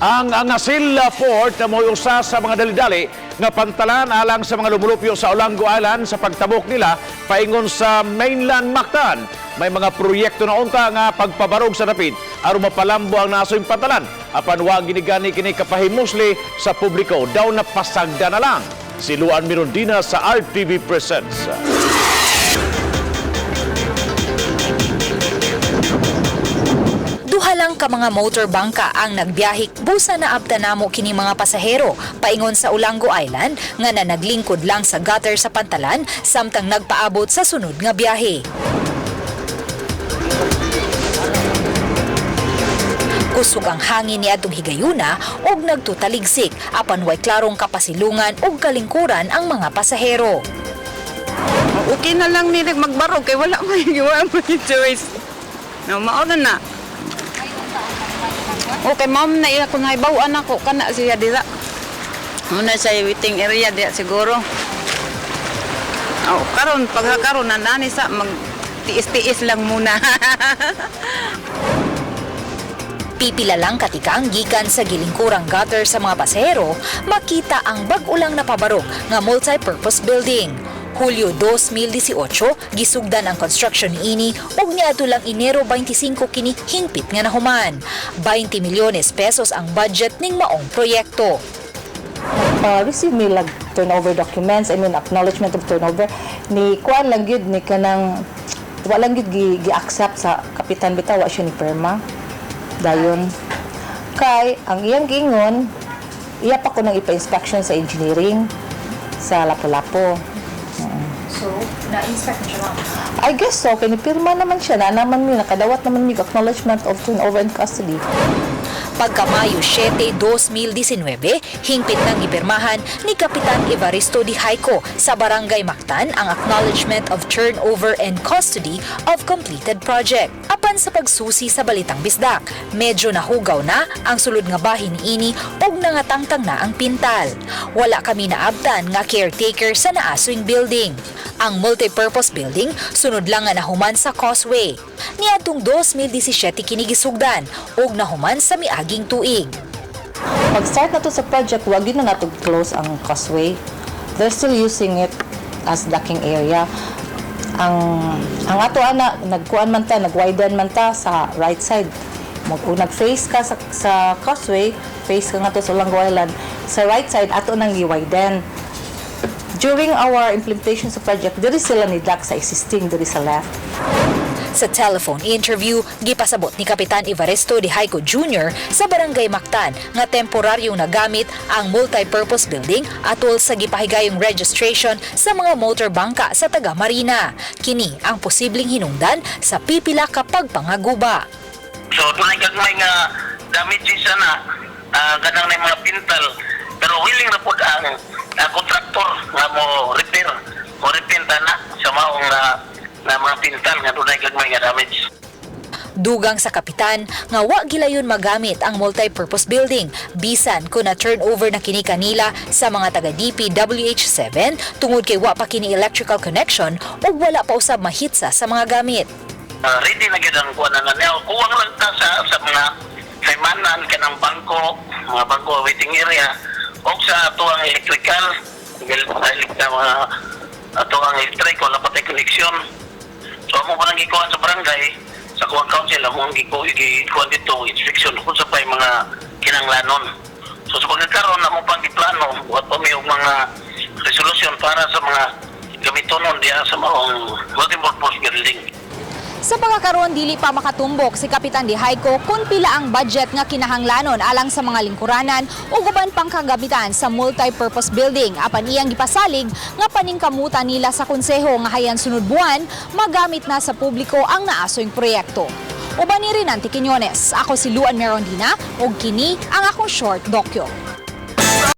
Ang Angasil Port na mo'y usa sa mga dali-dali nga pantalan alang sa mga lumulupyo sa Olango Island sa pagtabok nila paingon sa mainland Mactan. May mga proyekto na unta nga pagpabarog sa dapit aron mapalambo ang nasoy pantalan. Apan wa ginigani kini kapahimusli sa publiko, daw na pasagda na lang. Si Luan Mirondina sa RTV Presents. Duha lang ka mga motor bangka ang nagbiyahe, busa na abta namo kini mga pasahero paingon sa Olango Island nga na naglingkod lang sa gutter sa pantalan samtang nagpaabot sa sunod nga biyahe. Kusog ang hangin ni adtong higayuna ug nagtutaligsik, apan way klarong kapasilungan ug kalingkuran ang mga pasahero. Okay na lang ni magbarog kay wala may choice. No, mao na na. Okay, ma'am, na iya kung nahibaw-an ako kana siya dira. Muna sa waiting area diya siguro. Oh, karon pagkakaron na nani sa mag tiis-tiis lang muna. Pipila lang katikang gikan sa gilingkurang gutter sa mga pasahero, makita ang bag-o lang napabarog nga multi-purpose building. Hulyo 2018, gisugdan ang construction niini ug niadto lang Enero 25 kini hingpit nga nahuman. 20 milyones pesos ang budget ning maong proyekto. Receive me like turnover documents, I mean acknowledgement of turnover ni kuan lang gyud ni kanang wa lang gyud gi, gi-accept sa kapitan bitaw, wa siya ni perma dayon kay ang iyang giingon, iya pa ko nang ipa-inspection sa engineering sa Lapu-Lapu. So, na-inspect na siya, ma'am? I guess so, kay ni pirma naman siya na naman mi nakadawat naman mi acknowledgement of turnover and custody. Pagka Mayo 7, 2019, hingpit ng gipirmahan ni Kapitan Evaristo Di Haico sa Barangay Mactan ang Acknowledgement of Turnover and Custody of Completed Project. Apan sa pagsusi sa Balitang Bisdak, medyo nahugaw na ang sulod nga bahin niini ug nangatangtang na ang pintal. Wala kami naabtan nga caretaker sa naaswing building. Ang multipurpose building sunod lang nga nahuman sa causeway. Niadtong 2017 kini gisugdan ug nahuman sa miaging tuig. Pag start na to sa project, wag yun na nato close ang causeway. They're still using it as docking area. Ang ato ana nagkuan man ta, nagwiden man ta sa right side. Mag ug nag-face ka sa causeway, face ka nga to sa Olango Island, sa right side ato nang gi-widen. During our implementation sa project, diri sila ni dock sa existing diri sa left. Sa telephone interview, gipasabot ni Kapitan Evaristo de Haico Jr. sa Barangay Mactan nga temporaryong nagamit ang multipurpose building atol sa gipahigayong registration sa mga motor bangka sa taga Marina. Kini ang posibleng hinungdan sa pipila kapag pangaguba. So dunay gagmay nga damages ana, kanang na mga pintal, pero willing ra pud ang kontraktor nga mo repair, mo repair na sa maong na mga pintal nga dunay gagmay nga damage. Dugang sa kapitan nga wa gilayon magamit ang multipurpose building bisan kung na turnover na kini kanila sa mga taga DPWH 7 tungod kay wa pa kini electrical connection ug wala pa usab mahitsa sa mga gamit. Ready na gyud ang kuan na niya. Kuwang lang ta sa mga kaymanan kanang bangko, mga bangko, waiting area og sa atuang electrical, mga atuang electric wala pa tay connection. So amo pa nang gikuan sa barangay, sa kuwang council, amo ang gikuan dito inspection kung sa pay mga kinanglanon. So sa pagkakaroon amo pang giplano, buhat pa mi og mga resolution para sa mga gamitonon diha sa maong multipurpose building. Sa pagkakaroon, dili pa makatumbok si Kapitan Di Haico kung pila ang budget nga kinahanglanon alang sa mga lingkuranan ug uban pang kagamitan sa multipurpose building, apan iyang gipasalig nga paningkamutan nila sa konseho nga hayan sunod buwan magamit na sa publiko ang naasoyng proyekto. Uban ni Rinanti Quiñones, ako si Luan Merondina ug kini ang akong short dokyo.